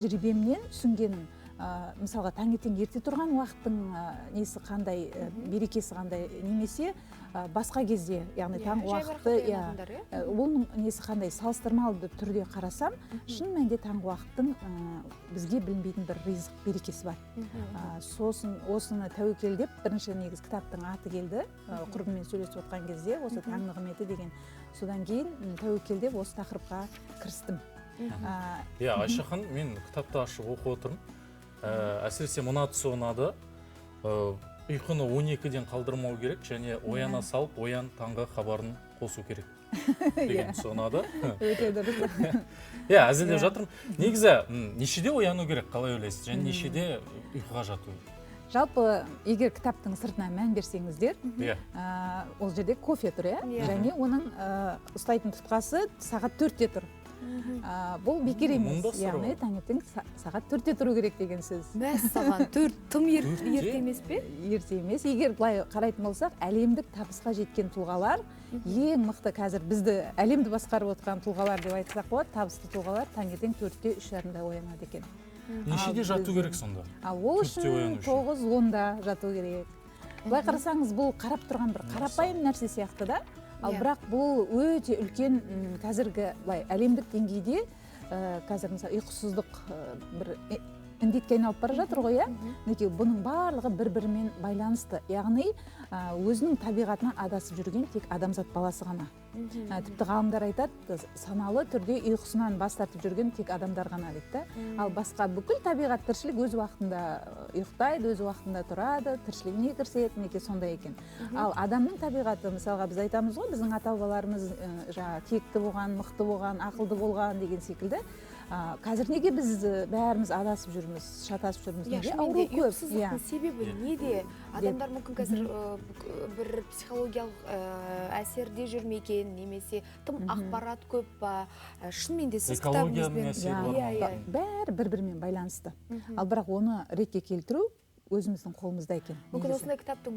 Тәжірибемнен түсінгенім, мысалға, таңертең ерте тұрған уақыттың несі қандай, берекесі қандай немесе басқа кезде, яғни таңғы уақытты, жайбарақат иә, оянатындар, иә? Оның несі қандай, салыстырмалы түрде қарасам, шын мәнінде таңғы уақыттың бізге білінбейтін бір ризық, берекесі бар. Сосын осыны тәуекел деп бірінші негізі кітаптың аты келді. Құрбыммен сөйлесіп отқан кезде осы «Таң нығметі» деген. Содан кейін тәуекел деп осы тақырыпқа кірістім. Иә, Айша ханым, мен кітапты ашып оқып отырмын. Әсіресе мына тұсы ұнады. Ұйқыны 12-ден қалдырмау керек және ояна салып «Оян, таңғы» хабарын қосу керек деген тұсы ұнады. Өте дұрыс. Иә, әзілдеп Иә. жатырмын. Негізі нешеде ояну керек, қалай ойлайсыз, және нешеде ұйқыға жату керек? Жалпы, егер кітаптың сыртына мән берсеңіздер, ол жерде кофе тұр, иә, Иә. және оның ұстайтын тұтқасы сағат 4-те тұр. Бұл бекер емес, Мұнда сыр яғни бар. таңертең сағат 4-те тұру керек деген сөз. Мәссаған, 4 тым 4-те? ерте емес пе? Ерте емес. Егер былай қарайтын болсақ, әлемдік табысқа жеткен тұлғалар, ең мықты, қазір бізді, әлемді басқарып отқан тұлғалар деп айтсақ болады, табысты тұлғалар таңертең 4-те, 3:30-да оянады екен. Нешеде Ал жату керек сонда? Ал ол 4-те ояну үшін үшін. 9-10-да жату керек. Былай қарасаңыз, бұл қарап тұрған бір қарапайым нәрсе сияқты да, ал бірақ бұл өте үлкен, қазіргі былай әлемдік деңгейде, қазір, мысалы, ұйқысыздық бір індетке айналып бара жатыр ғой, иә. Мінекей, бұның барлығы бір бірімен байланысты, яғни өзінің табиғатынан адасып жүрген тек адамзат баласы ғана. Тіпті ғалымдар айтады, саналы түрде ұйқысынан бас тартып жүрген тек адамдар ғана дейді да. Ал басқа бүкіл табиғат, тіршілік өз уақытында ұйықтайды, өз уақытында тұрады, тіршілігіне кіріседі. Мінекей, сондай екен. Ал адамның табиғаты, мысалға, біз айтамыз ғой, біздің ата бабаларымыз жаңағы текті болған, мықты болған, ақылды болған деген секілді. Қазір неге біз бәріміз адасып жүрміз, шатасып жүрміз? Иә, Неге шынымен ауру де, көп? ұйқысыздықтың себебі неде? Адамдар мүмкін қазір бір психологиялық әсерде жүр ме екен немесе тым ақпарат көп па? Шынымен де сіз Экологияның кітабыңызбен әсері бар Иә, ма? иә. Бәрі бір бірімен байланысты. Ал бірақ оны ретке келтіру өзіміздің қолымызда екен Мүмкін, негізі. осындай кітаптың